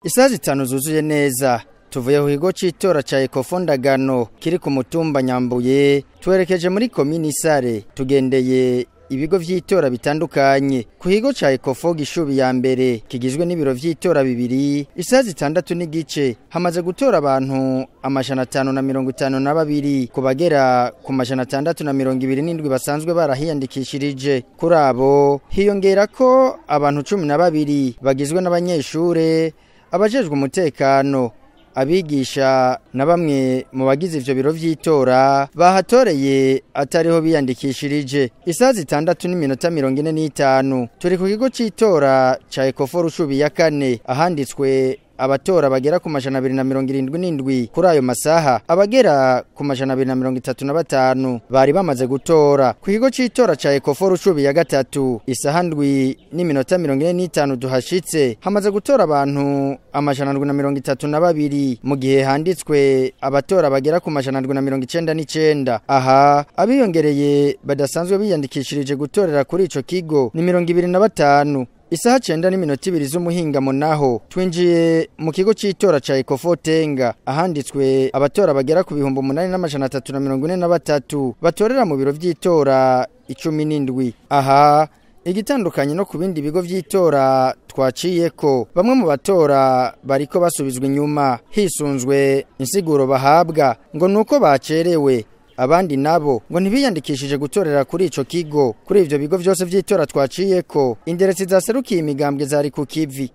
Isaha 5 zuzuye neza tuvuye ku kigo c'itora ca Ekofondagano kiri ku mutumba Nyambuye, twerekeje muri komini Sare, tugendeye ibigo vy'itora bitandukanye. Ku kigo ca Ekofo Gishubi ya mbere kigizwe n'ibiro vy'itora bibiri, isaha 6:15 hamaze gutora abantu 552 ku bagera ku 627 basanzwe barahiyandikishirije. Kuri abo hiyongera ko abantu 12 bagizwe n'abanyeshure, abajejwe umutekano, abigisha na bamwe mu bagize ivyo biro vy'itora bahatoreye atariho biyandikishirije. Isaha 6:45 turi ku kigo c'itora ca Ekofo Rushubi ya kane, ahanditswe abatora bagera ku 277. Kuri ayo masaha abagera ku 235 bari bamaze gutora. Ku kigo c'itora ca Ekofo Rushubi ya gatatu, isaha 7:45 duhashitse hamaze gutora abantu 732, mu gihe handitswe abatora bagera ku 799. Aha abiyongereye badasanzwe biyandikishirije gutorera kuri ico kigo ni 25. Isaha 9:02 z'umuhingamo naho twinjiye mu kigo c'itora ca Ekofo Tenga, ahanditswe abatora bagera ku 8343 batorera mu biro vy'itora 17. Aha igitandukanye no ku bindi bigo vy'itora twaciyeko, bamwe mu batora bariko basubizwa inyuma hisunzwe insiguro bahabwa ngo nuko bacerewe, abandi nabo ngo ntibiyandikishije gutorera kuri ico kigo. Kuri ivyo bigo vyose vy'itora twaciyeko, inderetsi zaserukiye imigambwe zari ku kivi.